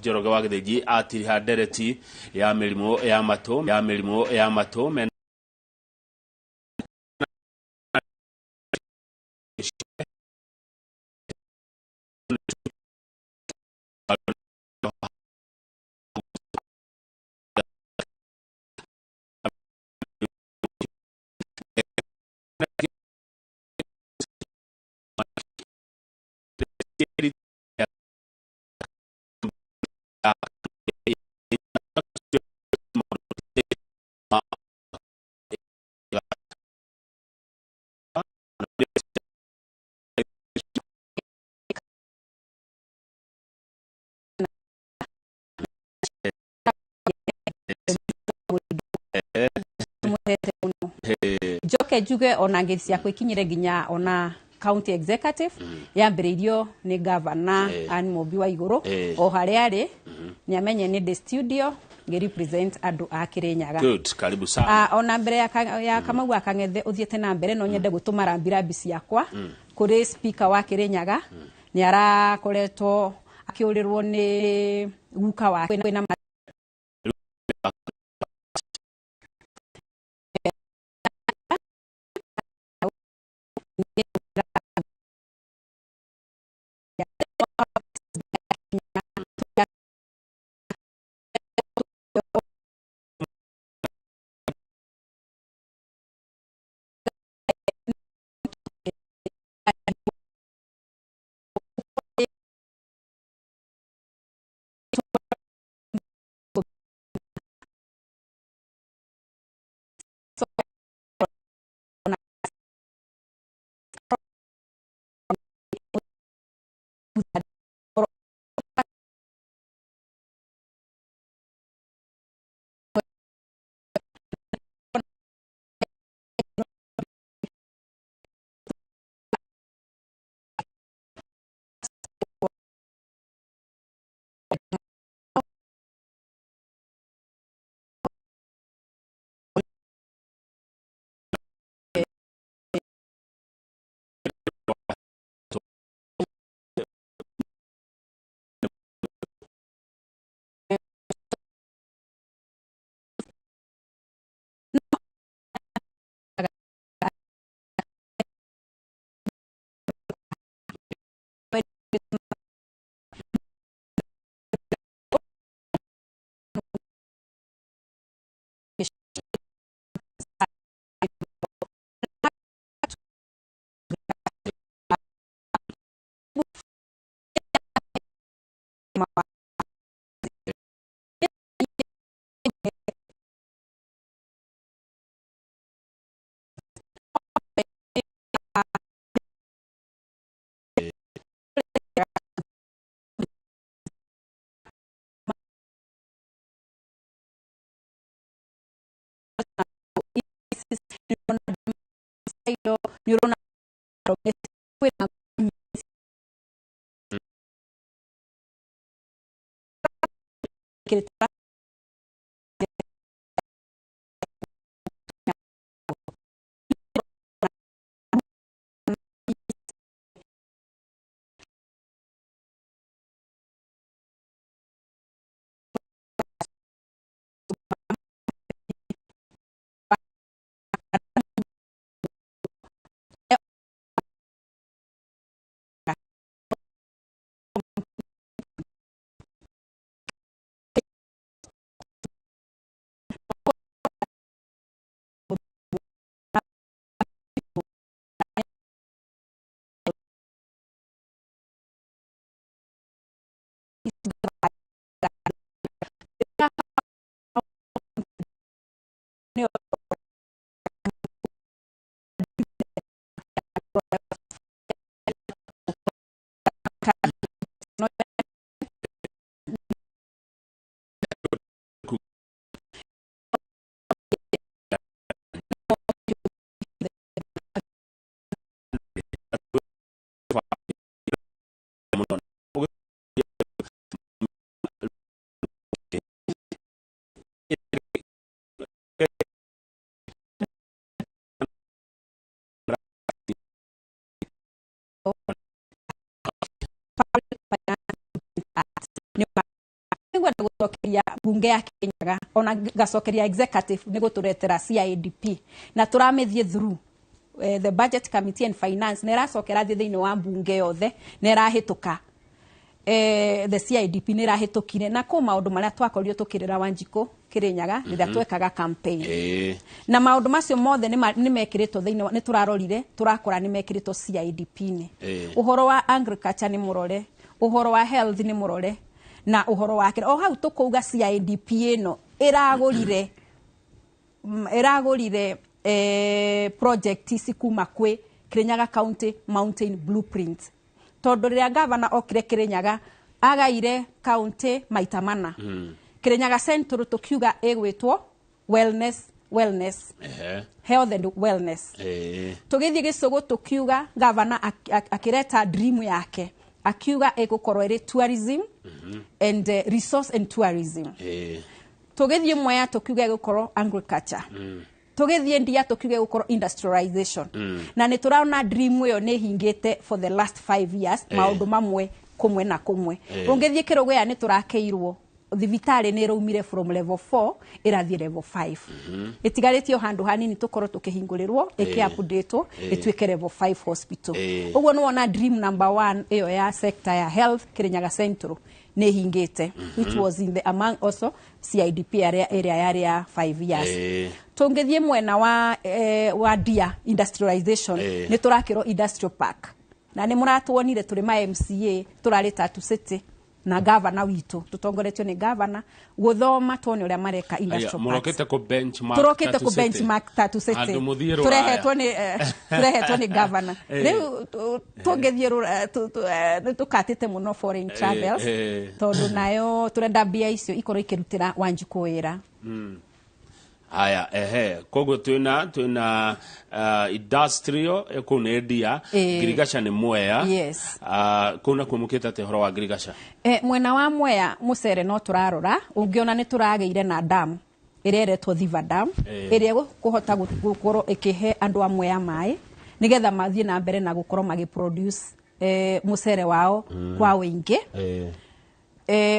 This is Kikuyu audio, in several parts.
Njoroge wa Gĩthĩnji atiriha ndereti ya mĩrimũ ya matũ ya mĩrimũ ya matũ mena Tumuhete muno. Njoke njuge ona ngeithi ciakwa ikinyire nginya ona county executive, yambĩrĩirio nĩ governor Ann Mũmbi wa Igũrũ o harĩa arĩ, nĩ amenye nĩ ndĩ studio ngĩ represent andũ a Kĩrĩnyaga. Good, karibu sana. Ona mbere ya Kamau wa Kang'ethe ũthiĩte na mbere, no nyende gũtũma rambirambi ciakwa kũrĩ speaker wa Kĩrĩnyaga. Nĩ arakoretwo akĩũrĩrwo nĩ guka wake na nĩ ũrona kwĩna Ngwenda gũcokeria bunge ya Kirinyaga, ona ngacokeria executive nĩ gũtũretera CIDP, na tũramĩthiĩ through the Budget Committee and Finance, na ĩracokera thiĩ thĩinĩ wa mbunge yothe na ĩrahĩtũka. The CIDP nĩ ĩrahĩtũkire, na kũ maũndũ marĩa twakorirwo tũkĩrĩra Wanjikũ Kirinyaga rĩrĩa twekaga campaign, na maũndũ macio mothe nĩ mekĩrĩtwo thĩinĩ nĩ tũrarorire, tũrakora nĩ mekĩrĩtwo CIDP-inĩ. Ũhoro wa agriculture nĩ mũrore, ũhoro wa health nĩ mũrore, na ũhoro wa o hau tũkauga CIDP ĩno ĩragũrire project ici kuma kwĩ Kirinyaga County Mountain Blueprint, tondũ rĩrĩa gavana okire Kirinyaga agaire county maita mana. Kirinyaga Central tũkiuga ĩgwĩtwo wellness, health and wellness. Tũgĩthiĩ Gĩcũgũ, tũkiuga gavana akĩreta dream yake, akiuga ĩgũkorwo ĩrĩ tourism and resource and tourism. Tũgĩthiĩ Mwea, tũkiuga ĩgũkorwo agriculture. Tũgĩthiĩ Ndia, tũkiuga ĩgũkorwo industrialization. Na nĩ tũrona dream ĩyo nĩ ĩhingĩte for the last 5 years, maũndũ mamwe kũmwe na kũmwe. Ũngĩthiĩ Kĩrũgũya, nĩ tũrakĩirwo thibitarĩ, nĩ ĩraumire from level 4 ĩrathiĩ level 5. Ĩtigarĩtie o handũ hanini tũkorwo tũkĩhingũrĩrwo, ĩkĩ update ĩtuĩke level 5 hospital. Ũguo nĩ wona dream number one ĩyo ya sector ya health Kirinyaga Central nĩ ĩhingĩte, which was in the among also CIDP ĩrĩa yarĩ ya 5 years. Tũngĩthiĩ mwena wa Ndia, industrialization, nĩ tũrakĩrwo industrial park, na nĩ mũratuonire tũrĩ ma MCA tũrarĩ Tatu City na gavana witũ, tũtongoretio nĩ gavana gũthoma tuone ũrĩa mareka industrial parks. Mũrokĩte kũ benchmark Tũrokĩte Tatu kũ City. benchmark Tatu City. Andũ mũthiĩ rũraya. Tũrehetwo nĩ gavana. Rĩu tũngĩthiĩ nĩ tũkatĩte mũno foreign travels, tondũ nayo tũrenda mbia icio ikorwo ikĩrutĩra Wanjikũ wĩra. Haya, ehe, koguo twĩna industrial kũu nĩ Ndia. Ngirigaca nĩ Mwea. Yes. Kũu nakuo mũkĩte atĩa ũhoro wa ngirigaca? Mwena wa Mwea, mũcere no tũrarora. Ũngĩona nĩ tũragĩire na dam ĩrĩa ĩretwo Thiva Dam, ĩrĩa ĩgũkũhota gũkorwo ĩkĩhe andũ a Mwea maĩ nĩgetha mathiĩ na mbere na gũkorwo magĩproduce mũcere wao kwa ũingĩ.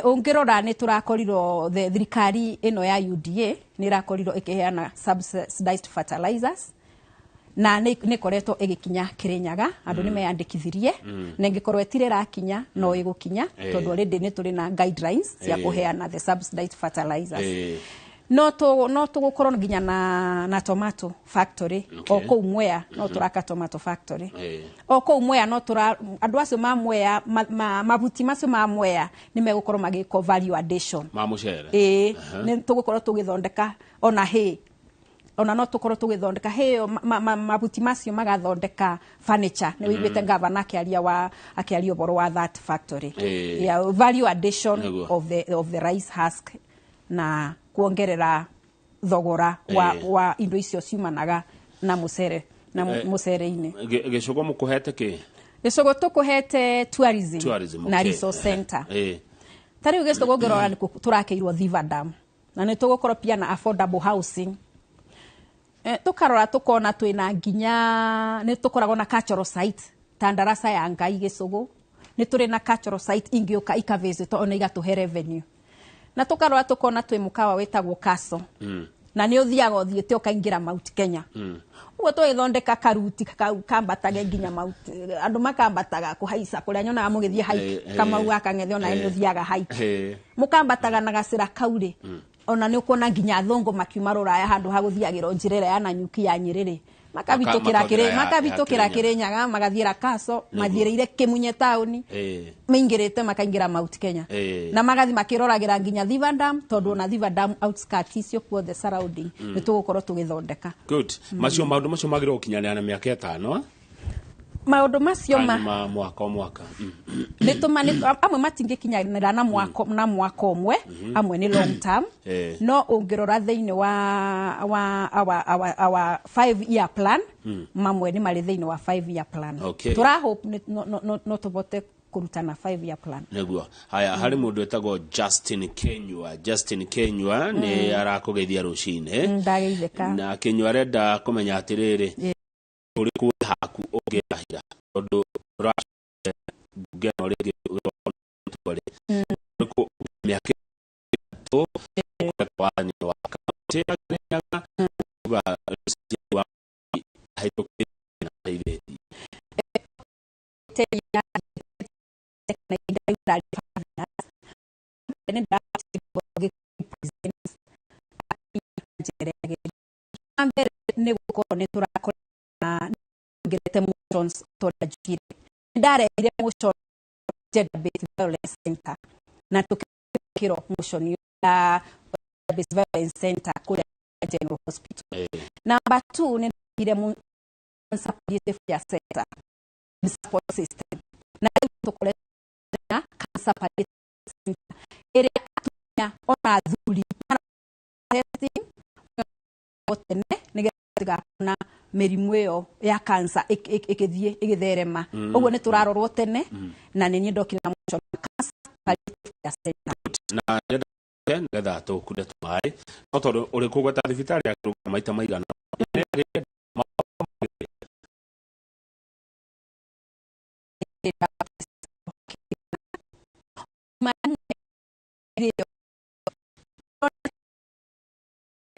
Ũngĩrora nĩ tũrakorirwo thirikari ĩno ya UDA nĩ ĩrakorirwo ĩkĩheana subsidized fertilizers, na nĩ ĩkoretwo ĩgĩkinya Kirinyaga. Andũ nĩ meyandĩkithirie, na ĩngĩkorwo ĩtirĩ ĩrakinya, no ĩgũkinya, tondũ already nĩ tũrĩ na guidelines cia kũheana the subsidized fertilizers. No tũgũkorwo nginya na tomato factory o kũu Mwea. No tũraka tomato factory o kũu Mwea. No tũra andũ acio ma Mwea, mabuti macio ma Mwea nĩ megũkorwo magĩkwo value addition. Ma mũcere. Ĩĩ, nĩ tũgũkorwo tũgĩthondeka ona hay, ona no tũkorwo tũgĩthondeka hay ĩyo, mabuti macio magathondeka furniture. Nĩ wĩiguĩte gavana akĩaria ũhoro wa that factory ya value addition of the rice husk na kuongerera thogora wa indo icio ciumanaga na mũcere na mũcere-inĩ. Gĩcũgo mũkũhete kĩ? Gĩcũgũ tũkũhete tourism, Tourism, na resource center. Ta rĩu gĩcũgũ ũngĩrora nĩ tũrakĩirwo Thiva Dam, na nĩ tũgũkorwo pia na affordable housing. Tũkarora tũkona twĩna nginya nĩ tũkoragwo na cultural site ta Ndarasa ya Ngai Gĩcũgũ. Nĩ tũrĩ na cultural site ingĩũka ikavisit ona igatũhe revenue, na tũkarora tũkona twĩ mũkawa wĩtagwo Castle, na nĩ ũthiaga ũthiĩte ũkaingĩra Mount Kenya. Ũguo tũgĩthondeka karuti kau kambatage nginya Mount, andũ makambataga kũhaica kũrĩa nyonaga mũgĩthiĩ hike. Kamau gakang'ethe ona nĩ ũthiaga hike, mũkambataga na gacĩra kau rĩ, ona nĩ ũkuona nginya athũngũ makiuma rũraya, handũ ha gũthiagĩrwo njĩra ĩrĩa ya Nanyuki ya Nyĩrĩrĩ, makabitũkĩra makagera makabitũkĩra ya Kĩrĩnyaga, magathiĩra Kaso, mathiĩrĩire Kĩmunye taũni, maingĩrĩte makaingĩra Mount Kenya, na magathi makĩroragĩra nginya Thiva Dam, tondũ ona Thiva Dam outskirts icio kuothe surrounding nĩ tũgũkorwo tũgĩthondeka. Good. Macio maũndũ macio magĩrĩirwo gũkinyanĩra na mĩaka 5, eh? Maũndũ macio ma Kana mwaka o mwaka? Nĩ tũma amwe matingĩkinyanĩra na mwaka ũmwe, amwe nĩ long term. No ũngĩrora thĩinĩ wa our 5 year plan, mamwe nĩ marĩ thĩinĩ wa 5 year plan. Tũra hope no tũvote kũruta na 5 year plan. Nĩguo. Haya, harĩ mũndũ wĩtagwo Justin Kenyua. Justin Kenyua nĩ arakũgeithia rũcinĩ. Ndageithĩka. Na Kenyua arenda kũmenya atĩrĩrĩ, ũrĩkũ wĩ haku ũngĩrahĩra, tondũ mbunge ĩno rĩngĩ ũrĩ mĩaka Itũ ũkoretwo wathani wa kaunti ya Kirinyaga uga wa hĩtũkĩte na teithĩtie. Mbere nĩ gũkorwo nĩ tũrakorwo na ngerete motions tondũ njugire nĩ ndarehire motion gender based violence center na tũkĩrwo motion ya gender based violence center kũrĩa General Hospital. Number two, nĩ ndahire cancer palliative care center support system, na rĩu tũkoretwo na cancer palliative center ĩrĩa atumia ona athuri testing tene nĩgetha tũtigakorwo na mĩrimũ ĩyo ya cancer ĩkĩthiĩ ĩgĩtherema. Ũguo nĩ tũrarorwo tene na nĩ niĩ ndokire na motion ya cancer palliative care center. Na ndĩrenda nĩgetha tũkunde tũmaĩ, no tondũ ũrĩ kũgweta thibitarĩ ya Kĩrũnga maita maigana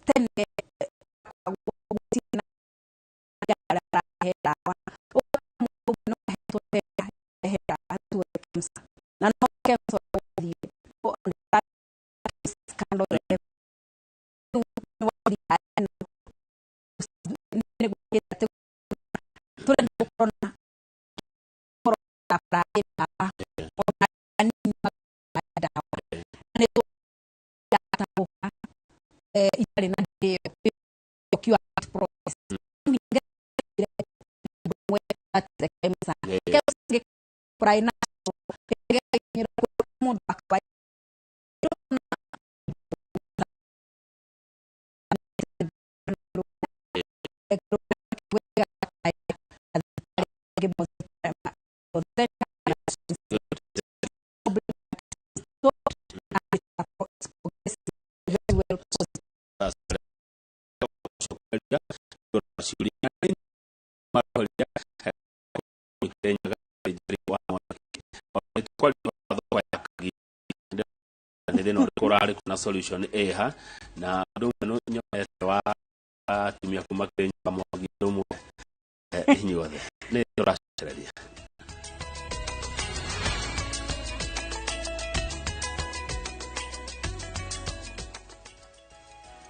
Tene na no KEMSA ũgũthiĩ scandal rĩu nĩ wathiĩ nĩ gwĩkĩte atĩ tũrenda gũkorwo na barabara ndawa ona anini ndawa nĩ tũratahũka itarĩ na ndĩo cure process KEMSA KEMSA gĩkũra mũndũ wa kawaida. Nĩ thĩna ũrĩkũ ũrarĩ na solution ĩha na ũndũ ũmwe nĩ nyonete wa atumia kuma Kĩrĩnyaga Mwangi ũndũ ũmwe. Inyuothe nĩ tũracokereria.